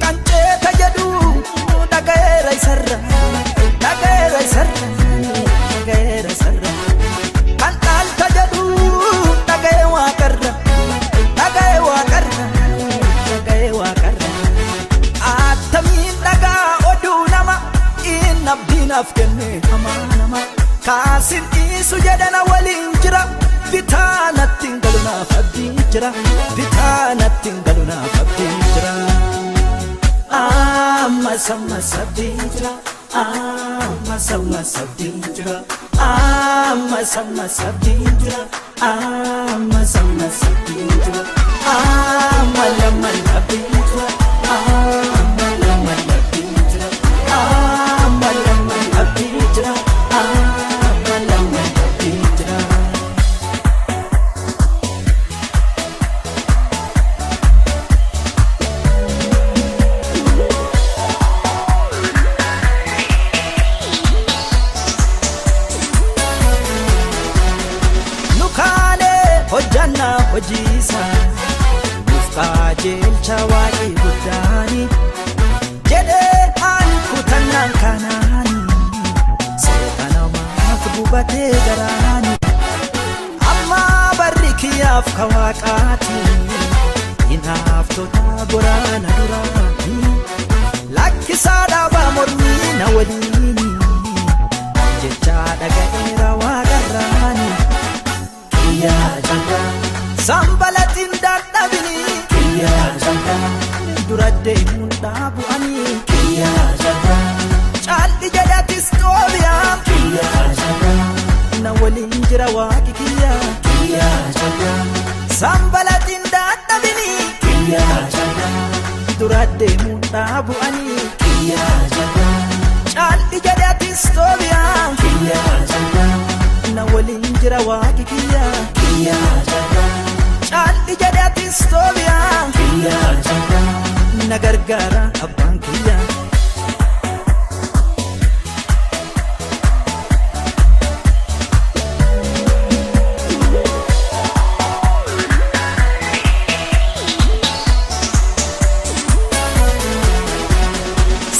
Kan ceeta jedhu dhaga'eera isarra, dhaga'eera isarra, dhaga'eera isarra. Kan dhaalta jedhu dhaga'ee waaqarra, dhaga'ee waaqarra, dhaga'ee waaqarra. Attamiin dhagaa oduu nama inni abdiinaaf kenne hamaa nama. Kaasin dhiisu jedhana waliin jira, bitaa natti hin galu naaf abdiin jira, bitaa natti hin galu naaf abdiin jira. Ammas ammas abdiin jira, ammas ammas abdiin jira, ammas ammas abdiin jira, ammas ammas abdiin jira, amma lama abdiin jira, amma lama abdiin jira, amma lama abdiin jira, amma lama abdiin jira. Nukaanee hojjannaa hojiisa nuuf qajeelcha waaqii guddaani jedhee aan kutannaan kanaani seexanamaaf gubatee garaani amma barri kiyyaaf ka waaqaati hinaaftota goraana duraani lakkisaa dhaabaa mormii na waliini jecha dhaga'eera waaqarraani. Kiyyaa jalaa, Sambalatiin dadhabini kiyyaa jalaa, dura deemuun dhaabu'anii kiyyaa jalaa, caalli jedhatis xoobiyaa kiyyaa jalaa, na waliin jira waaqi kiyyaa. Kiyyaa jalaa, Sambalatiin dadhabini kiyyaa jalaa, dura deemuun dhaabu'anii kiyyaa jalaa, caalli jedhatis xoobiyaa kiyyaa jalaa, na waliin jira waaqi kiyyaa. Kiyyaa jalaa, Caalli jedhatis xoobiyaa kiyyaa jalaa, na gargaara abbaan kiyyaa.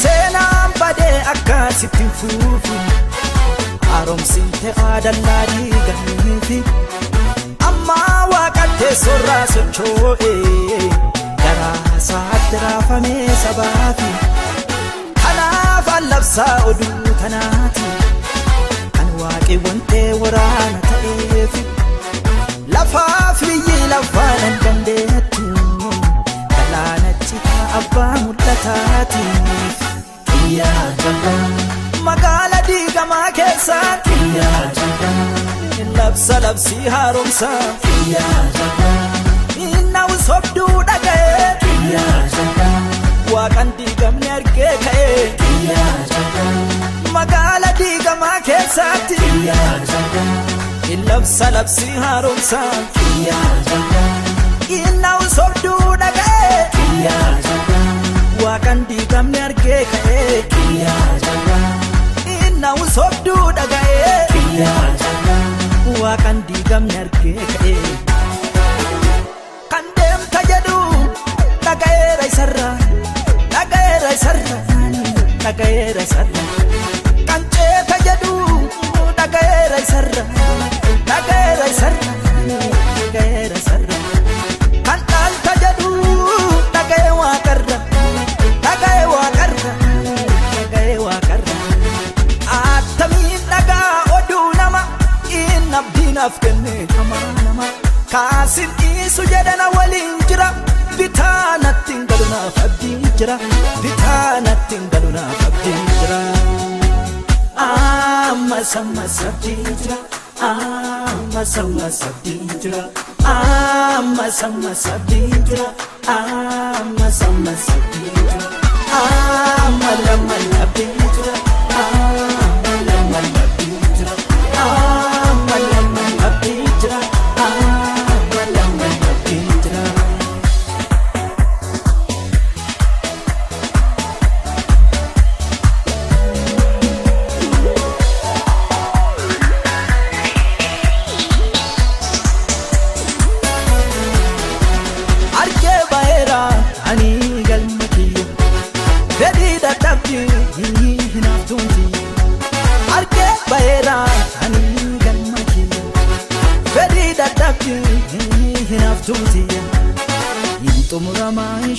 Seenaan badee akkasitti hin fuufi, haaromsiin ta'aa dallaa diiganiifi amma waaqattee sorraa socho'e garaa isaatti raafamee sabaafi. Kanaaf allabsaa oduu tanaati kan waaqi wantee waraana ta'eefi lafaaf biyyi lafaan hin dandeettu galaana citaa abbaa mul'ataatiif. Kiyyaa jalaa, Magaala diigamaa keessaa kiyyaa jalaa, labsa labsii haaromsaa kiyyaa jalaa, innawu sobduu dhaga'ee kiyyaa jalaa, waaqan diigamni argee ka'ee kiyyaa jalaa, magaala diigamaa keessatti kiyyaa jalaa, labsa labsii haaromsaa kiyyaa jalaa, innawu sobduu dhaga'ee kiyyaa jalaa, waaqan diigamni argee ka'ee kiyyaa jalaa, innawu sobduu dhaga'ee kiyyaa jalaa, waaqan diigamni argee ka'ee. Kan deemta jedhu dhaga'eera isarra, dhaga'eera isarra, dhaga'eera isarra. Kan ceeta jedhu dhaga'eera isarra, dhaga'eera isarra, dhaga'eera isarra. Kan dhaalta jedhu dhaga'ee waaqarra, dhaga'ee waaqarra, dhaga'ee waaqarra. Attamiin dhagaa oduu nama inni abdiinaaf kenne hamaa nama. Kaasin dhiisu jedhana waliin jira, bitaa natti hin galu naaf abdiin jira, bitaa natti hin galu naaf abdiin jira. Ammas ammas abdiin jira, ammas ammas abdiin jira, ammas ammas abdiin jira, ammas ammas abdiin jira, amma lama abdiin jira, amma lama abdiin jira, amma lama abdiin jira, amma lama abdiin jira. Argee ba'eera ani galma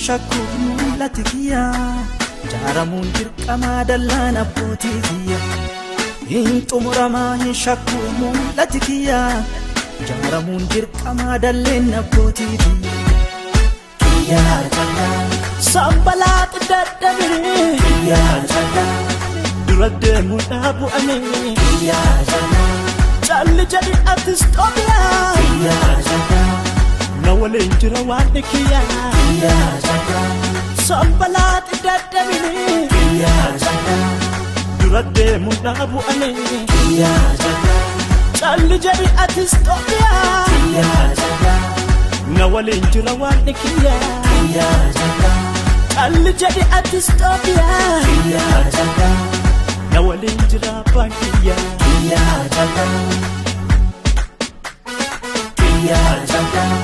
shakku mul'ati kiyya. Jaaramuun dirqamaa dallaan abbootii kiyya. Hin xumuramaa hin shakku mul'ati kiyya. Jaaramuun dirqamaa dalleen abbootii kiyya. Kiyyaa callaa. Sambalaati dadhabee. Kiyyaa callaa. Dura deemuu dhaabu'ame. Kiyyaa callaa. Calli jedhi atis xoobiyaa. Kiyyaa callaa. Na waliin jira waan kiyyaa. Kiyyaa callaa. Sambalaati dadhabee. Kiyyaa callaa. Dura deemuu dhaabu'ame. Kiyyaa callaa. Calli jedhi atis xoobiyaa. Kiyyaa callaa. Na waliin jira waan kiyyaa. Kiyyaa callaa. Calli jedhi atis xoobiyaa. Kiyyaa callaa. Na waliin jira abbaan kiyyaa. Kiyyaa callaa. Kiyyaa callaa.